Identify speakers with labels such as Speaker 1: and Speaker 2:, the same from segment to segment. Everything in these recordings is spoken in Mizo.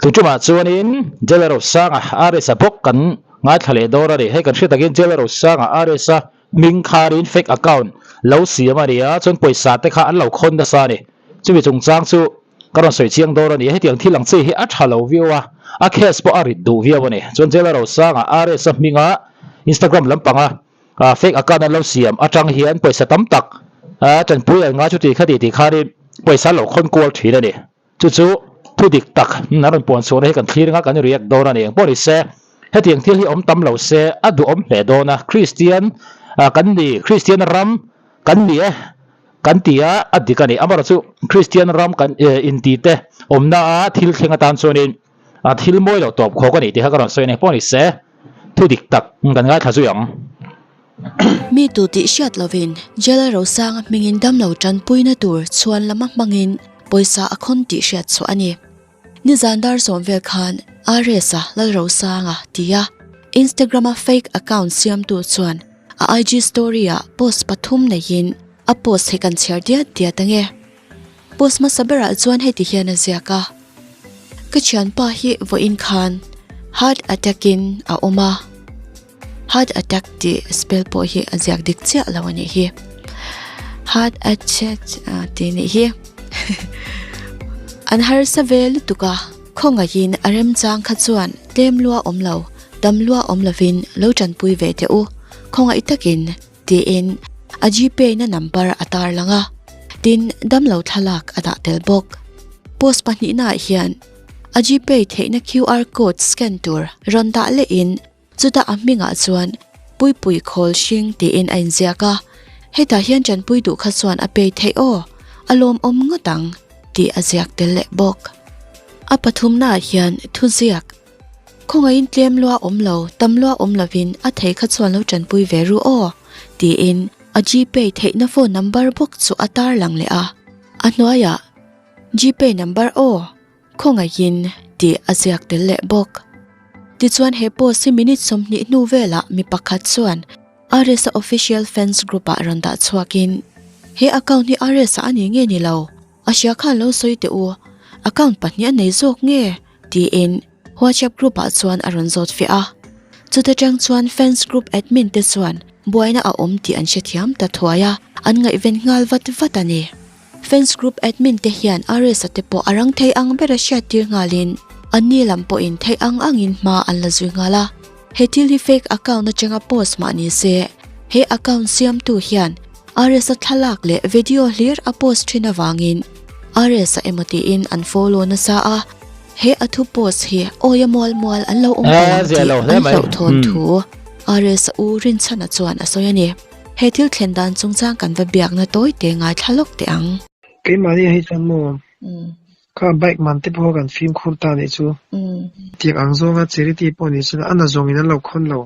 Speaker 1: Tuṭumah chuanin Jailer Rosanga RS-a bawk kan ngaithla leh dawn a ni. Hei kan hriat takin Jailer Rosanga RS-a hming kharin fake account lo siam a ni a, chuan pawisa te kha an lo khawn nasa a ni. Chumi chungchang chu ka rawn sawi chiang dawn a ni. Hetiang thil ang chi hi a tha lo viau a, a case pawh a rit duh viau a ni. Chuan Jailer Rosanga RS-a hminga Instagram lampanga fake account an lo siam atang hian pawisa tam tak tanpui an ngai chuti khati tih khanin pawisa an lo khawn kual thin a ni. Chu chu thu dik tak an rawn puan chhuahna hi kan thlir anga kan react dawn a ni. Engpawh ni se, hetiang thil hi awm tam lo se a duhawm hle dawn a. Kristian kan ni, Kristian ram kan ni e kan ti a, a dik a ni. Amaherawhchu chu Kristian ram kan inti te awmna a thil thleng atan chuanin thil mawi lo tawp khawk a ni tih kha ka rawn sawi a ni. Engpawh ni se, thu dik tak kan ngaithla zui ang.
Speaker 2: Mi tu tih hriat lovin Jail Rosanga hmingin damlo tanpuina tur chhuan lama hmangin pawisa a khawn tih hriat chhuah a ni. Nizan dar sawm vel khan RS-a Lalrosanga tia Instagram-a fake account siamtu chuan a IG story-ah post pathum neiin a post hi kan chhiar diat diat ange. Post hmasa berah chuan heti hian a ziak a, Ka thianpa hi vawiin khan heart attack-in a awm a. Heart attack tih spell pawh hi a ziak dik chiah lo a nih hi. Heart attack tih nih hi. An harsa ve lutuk a, khawngaihin a remchang kha chuan tlem lua awm lo, tam lua awm lovin lo tanpui ve teh u, khawngaih takin tiin a gpay na number a tarlang a, tin damlo thlalak a dah tel bawk. Post pahnihnaah hian a gpay theihna QR code scan tur rawn dah lehin Chutah a hmingah chuan Puipui Khawl Hring tiin a inziak a, hetah hian Tanpui duh kha chuan a pei theih aw, a lawmawm ngawt ang tih a ziak tel leh bawk. A pathumnaah hian thuziak, Khawngaihin tlem lua awm lo, tam lua awm lovin a thei kha chuan lo tanpui ve ru aw tiin a Gpay theihna phone number bawk chu a tarlang leh a, a hnuaiah Gpay number aw Khawngaihin tih a ziak tel leh bawk. Tichuan he post hi minute 20 hnu velah mi pakhat chuan RS-a official fans group ah rawn dah chhuakin he account hi RS-a a ni nge ni lo, a hria khan lo sawi teh u, account pahnih a nei zawk nge? tiin WhatsApp group ah chuan a rawn zawt fiah a. Chuta tang chuan fans group admin te chuan buaina a awm tih an hrethiam ta thuai a, an ngaihven nghal vat vat a ni. Fans group admin te hian RS-a te pawh a rang thei ang bera hriattir nghalin anni lam pawhin theih ang angin hma an la zui nghal a. He thil hi fake account atanga post mah ni se, he account siamtu hian RS-a thlalak leh video hlir a post thin avangin RS-a emaw tiin an follow nasa a, he a thu post hi awia mual mual an lo awm palh ang tih an hlauhthawn thu RS-a u Rinchhana chuan a sawi a ni. He thil thlen dan chungchang kan va biakna tawi te ngaithla lawk teh ang.
Speaker 3: Keimahni ah hi chuan maw kha bike man te pawh kan fimkhur ta nih chu tiang ang zawnga charity pawh ni sela a na zawngin an lo khawn lo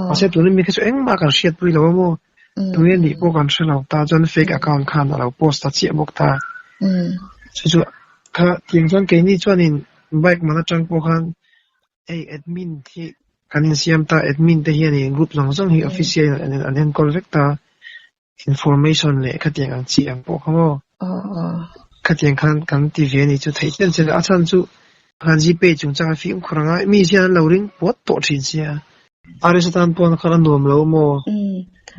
Speaker 3: mahse tuna mi kha chu engmah kan hriatpui lo a maw tunge nih pawh kan hre lo ta chuan fake account khan a lo post ta chiah bawk ta chu chu kha tiang chuan keini chuanin bike man atang pawh khan Hei admin hi kan insiam ta, admin te hian in group zawng zawng hi official in an enkawl vek ta, information leh khatiang ang chi ang pawh kha maw khatiang khan kan ti ve a ni chu theih chian chian a chhan chu khan gpay chungchang a fimkhur anga mi hian an lo ring puat tawh thin sia RS atan pawn khan a nuam lo maw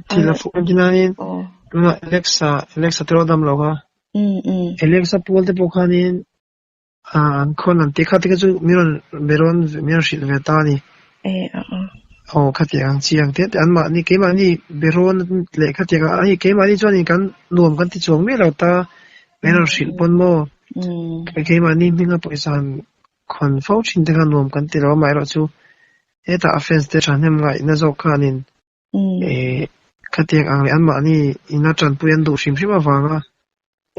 Speaker 3: thil a fuh engtin nain tunah Alexa Alexa te erawh dam lo kha Alexa pual te pawh khanin An khawn an tih kha te kha chu min rawn be rawn min rawn hrilh ve ta a ni. Aw khatiang ang chiang te te an mahni keimahni be rawn leh khatiang a hei keimahni chuanin kan nuam kan ti chuang miah lo ta min rawn hrilh pawn maw keimahni hminga pawisa han khawn fo thin te kha nuam kan ti lo amaherawhchu hetah a fans te thahnem ngaihna zawk khanin Eh khatiang ang leh anmahni ina tanpui an duh hrim hrim avanga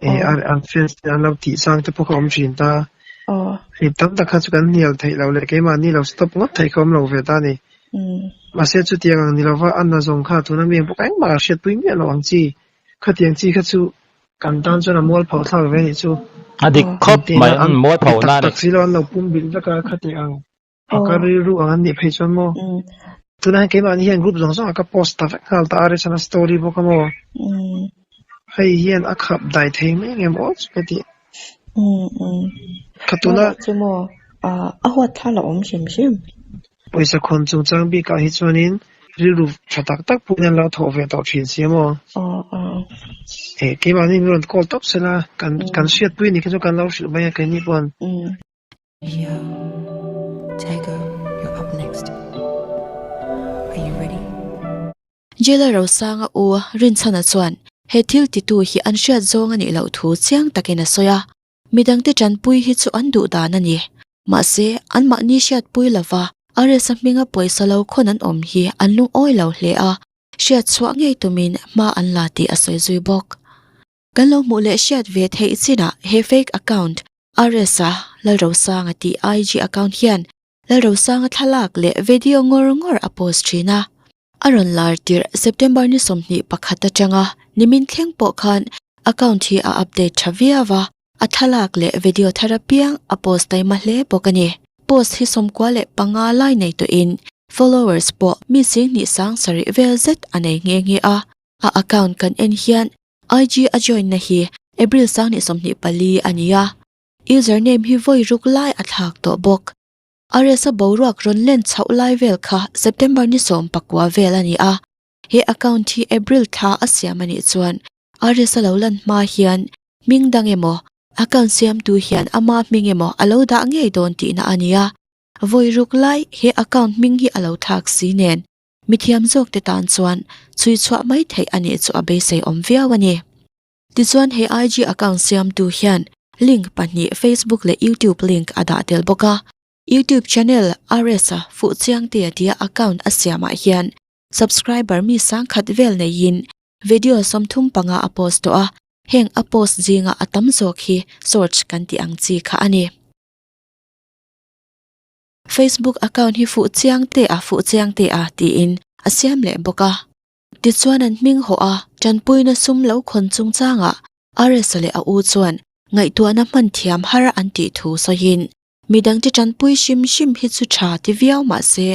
Speaker 3: eh an fans te an lo tih chang te pawh kha awm thin ta. Hei tam tak kha chu kan hnial theih loh leh keimahni lo stop ngawt theih kha awm lo ve ta a ni. Mahse chutiang ang ni lova a na zawng kha tuna mi ang pawh engmah a hriatpui miah lo ang chi. Khatiang chi kha chu kan tan chuan a mualpho thlak ve a nih chu.
Speaker 1: A dik khawp mai, an mualpho na a ni.
Speaker 3: Tak tak si lo an lo pum bilh vek a khatiang ang. A ka rilru ang an nih phei chuan maw? Tunah hian keimahni hian group zawng zawngah ka post ta vek nghal ta a Rechana story bawk a maw? Hei hian a khap dai thei mai ang em aw chu ka ti. Ka tuna.
Speaker 4: A huat thla la awm hrim hrim.
Speaker 3: Pawisa khawn chungchang bikah hi chuanin rilru tha tak tak pawhin an lo thawh ve tawh thin si a maw? Eh, keimahni min rawn call tawp sela, kan kan hriatpui a nih kha chu kan lo hrilh mai a keini paw'n.
Speaker 5: Yo, Tiger, you're up next. Are you ready?
Speaker 2: Jailer Rosanga u Rinchhana chuan he thil titu hi an hriat zawng a nih loh thu chiang takin a sawi a. Midangte tanpui hi chu an duh dan a ni. Mahse, anmahni hriatpui lova RS-a hminga pawisa lo khawn an awm hi an lungawi lo hle a, hriat chhuah ngei tumin hma an la tih a sawi zui bawk. Kan lo hmuh leh hriat ve theih chinah he fake account RS-a Lalrosanga tih IG account hian Lalrosanga thlalak leh video ngawr ngawr a post thin a. A rawn lar tirh September ni 21 atanga nimin thleng pawh khan account hi a update tha viau a, a thlalak leh video thar apiang a post taima hle bawk a ni. Post hi 95 lai nei tawhin followers pawh mi 10,000 sang sarih vel zet a nei nghe nghe a. A account kan en hian IG a join na hi April 2024 a ni a. Username hi vawi ruk lai a thlak tawh bawk. RS-a boruak rawn len chhoh lai vel kha September ni 19 vel a ni a. He account hi April thla a siam a nih chuan RS-a lo lan hma hian hming dang emaw, account siamtu hian ama hming emaw a lo dah ngei dawn tihna a ni a. Vawi ruk lai he account hming hi a lo thlak si nen mithiam zawk te tan chuan chhui chhuah mai theih a nih chu a beisei awm viau a ni. Tichuan he IG account siamtu hian link pahnih Facebook leh YouTube link a dah tel bawk a. YouTube channel RS-a Fuhchiangtea tia account a siamah hian subscriber mi sangkhat vel neiin video 35 a post tawh a, heng a post zinga a tam zawk hi shorts kan tih ang chi kha a ni. Facebook account hi Fuhchiangtea Fuhchiangtea tiin a siam leh bawk a. Tichuan an hming hawh a, tanpuina sum lo khawn chungchangah RS-a leh a u chuan ngaihtuahna hman thiam har an tih thu sawiin midangte tanpui hrim hrim hi chu tha ti viau mah se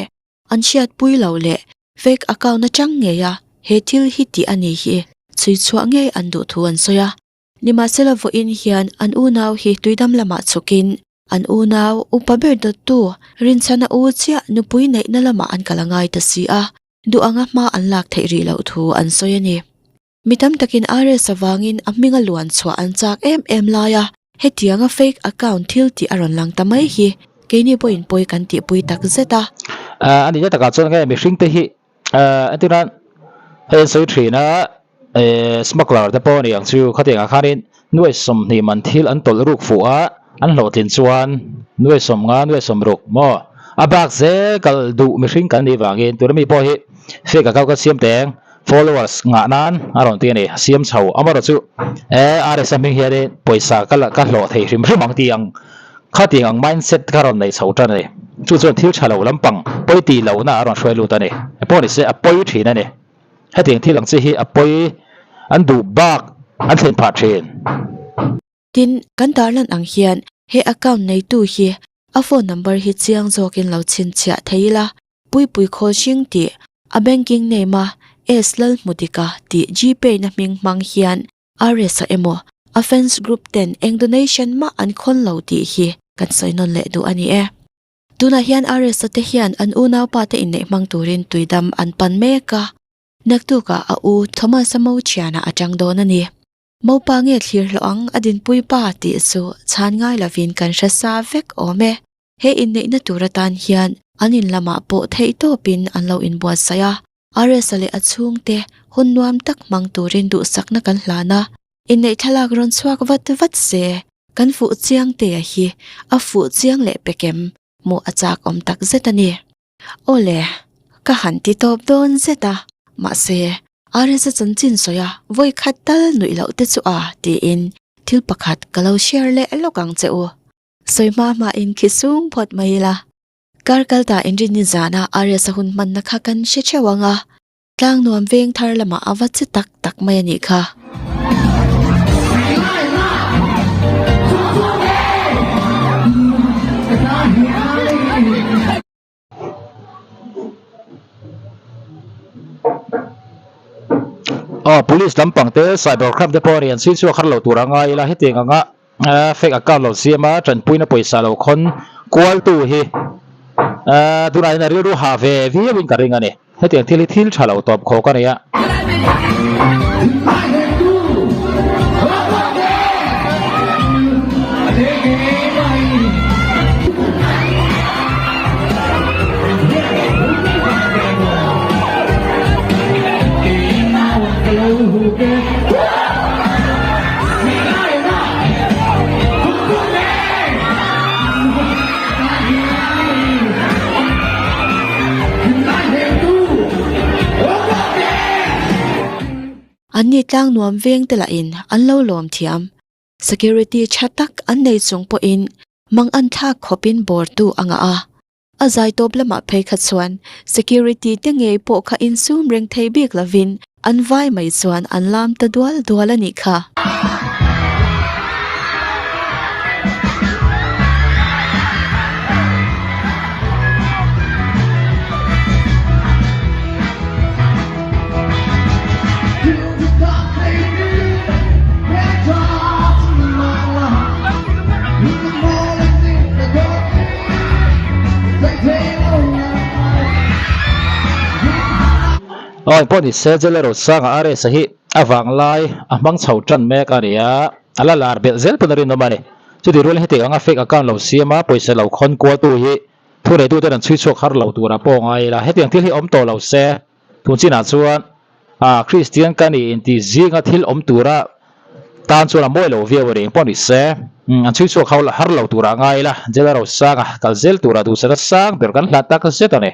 Speaker 2: an hriatpui lo leh fake account atang ngei a he thil hi tih a ni hi chhui chhuah ngei an duh thu an sawi a. Nimahsela vawiin hian an unau hi tuidam lamah chhukin an unau upa ber dawttu Rinchhana u chiah nupui neihna lamah an kal a ngai ta si a. Duh anga hma an lak theih rih loh thu an sawi a ni. Mi tam takin RS avangin a hminga luan chhuah an chak em em lai a, hetianga fake account thil tih a rawn lang ta mai hi keini pawhin pawi kan tihpui tak zet a.
Speaker 1: A nihna takah chuan nge mihringte hi entir nan hei an sawi thin a, smuggler te pawh a ni ang chu khatiangah khanin nuai 20 man thil an tawlh ruk fuh a, an hlawhtlin chuan nuai 50 nuai 60 maw a bak zel kal duh mihring kan nih vangin tuna mi pawh hi fake account ka siam teng followers ngah nan a rawn ti a ni a siam chho amaherawh chu e RS a hming hianin pawisa ka ka hlawh thei hrim hrim ang tih ang khatiang ang mindset kha rawn nei chho tan a ni chu chuan thil tha lo lampang pawi tih lohna a rawn hruai lut a ni pawh ni se a pawi thin a ni. Hetiang thil ang chi hi a pawi an duh bak an thlen phah thin.
Speaker 2: Tin, kan tarlan ang hian he account neitu hi a phone number hi chiang zawkin lo chhinchhiah thei ila, Puipui Khawl Hring tih a banking name a S Lalhmudika tih Gpay na hming hmang hian RS-a emaw a fans group ten eng donation mah an khawn lo tih hi kan sawi nawn leh duh a ni e. Tunah hian RS-a te hian an unaupa te inneih hmang turin tuidam an pan mek a, naktukah a u Thomas-a mo thianah a tang dawn a ni. Mopa nge thlir hlawh ang a dinpui pa tih chu chhan ngai lovin kan hre sa vek awm e. He inneihna tur atan hian an in lamah pawh theihtawpin an lo inbuatsaih a, RS-a leh a chhungte hun nuam tak hmang turin duhsakna kan hlan a, inneih thlalak rawn chhuak vat vat se, kan fuh chiang tea hi a fuh chiang leh pekem hmuh a chak awm tak zet a ni. Aw le, ka han ti tawp dawn zet a, mahse, RS-a chanchin sawi a vawi khat tal nuih loh te chu a tiin thil pakhat ka lo share leh lawk ang che u. Sawi hma hmain khi sung phawt mai ila. Kar kal ta inrinni zana RS-a hun hmanna kha kan hre theuh ang a, tlang nuam veng thar lamah a va che tak tak mai a nih kha.
Speaker 1: Aw police lampang te cyber crime te pawh a ni an chhui chhuak har lo tur a ngai ila hetiang anga fake account lo siam a tanpuina pawisa lo khawn kualtu hi tunah hian a rilru hah ve viauin ka ring a ni. Hetiang thil hi thil tha lo tawp khawk a ni a.
Speaker 2: An ni tlang nuam veng te lahin an lo lawm thiam. Security tha tak an nei chung pawhin mang an thlak khawpin bawrtu a ngah a. A zai tawp lamah phei kha chuan security te ngei pawh kha insum reng thei bik lovin an vai mai chuan an lam ta dual dual a nih kha.
Speaker 1: Awi pawh ni se Jela Rosanga RS-a hi a vanglai a hmang chho tan mek a ni a, a la lar belh zel pawn a rinawm a ni. Chutih rualin heti anga fake account lo siam a, pawisa lo khawn kualtu hi thuneituten an chhui chhuak har lo tura pawh ngai ila. Hetiang thil hi awm tawh lo se, tun chinah chuan a Kristian ka ni inti zinga thil awm tura tan chuan a mawi lo viau a ring pawh ni se, an chhui chhuak har lo tura ngai ila. Jela Rosanga kal zel tura duhsakna sang ber kan hlan tak zet a ni.